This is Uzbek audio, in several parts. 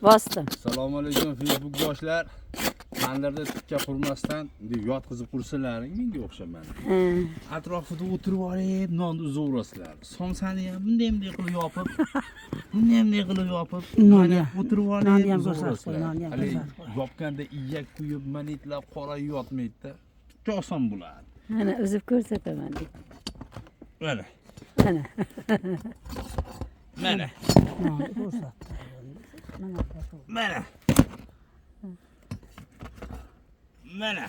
Bosdim. Assalomu alaykum Facebook boshlar. Tandirda tikka qurmasdan yotqizib qursalaring menga o'xshab mana. Atrofida o'tirib olib nonni uzaverasizlar. Somsani ham bunday bunday qilib yopib, bunday bunday qilib yopib, Nonni mana o'tirib olib nonni ham ko'rsatib qo'y, uzaverasizlar. nonni ham Haligi ko'rsatib qo'y. Yopganda iyak kuyib, manitlar qorayib yotmaydi-da. Bitta oson bo'ladi. Mana uzib ko'rsataman. Mana. Mana. Mana. Nonni ko'rsatdi. Mana ko'rsatdi. Mana. Mana.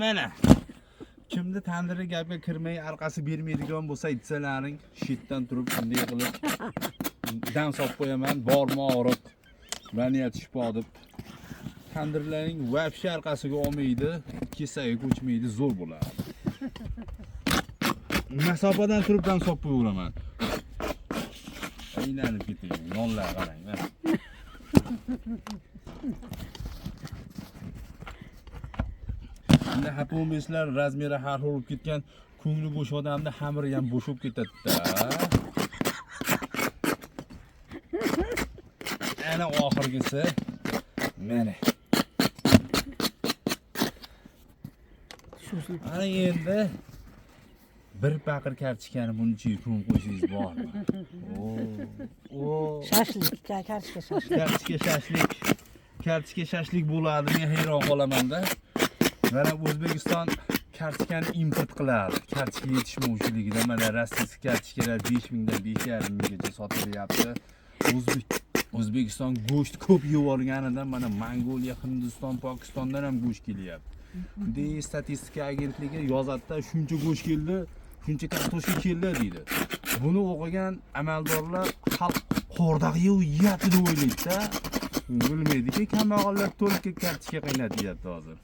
Mana. Kimni tandiri gapga kirmay orqasi bermaydigan bo'lsa aytsalaring, shitdan turib bunday qilib dam solib qo'yaman, bormi og'riq. Maniyat shifo deb. Tandirlarning вообще orqasiga olmaydi, kesaga ko'chmaydi, zo'r bo'ladi. Masofadan turib dam solib qo'yaveraman. Aylanib ketay, nonlar qarang, mana. Endi xafa bo'lmaysizlar, razmeri har xil bo'lib ketgan, ko'ngli bo'sh odamni xamiri ham bo'sh bo'lib ketadi-da. Ana oxirgisi. Mana. Shusini Ana endi bir paqir kartoshkani buning ichiga ko'mib qo'ysangiz bormi? O. Shashlik, kartoshka shashlik. Kartoshka shashlik. Kartoshka shashlik bo'ladi, men hayron qolaman-da. Mana O'zbekiston kartoshkani import qiladi. Kartoshka yetishmovchiligida mana rossiyalik kartoshkalar 5 mingdan 5,5 minggacha sotilyapti. O'zbekiston go'sht ko'p yeb olganidan mana Mongoliya, Hindiston, Pokistondan ham go'sht kelyapti. Bunday statistika agentligi yozadi-da, shuncha go'sht keldi, shuncha kartoshka keldi deydi. Buni o'qigan amaldorlar xalq qo'rdoq yeyapti deb o'ylaydi-da. Bilmaydiki, kambag'allar to'lka kartoshka qaynatyapti hozir.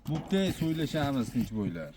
Bo'pti, so'ylashamiz tinch bo'ylar.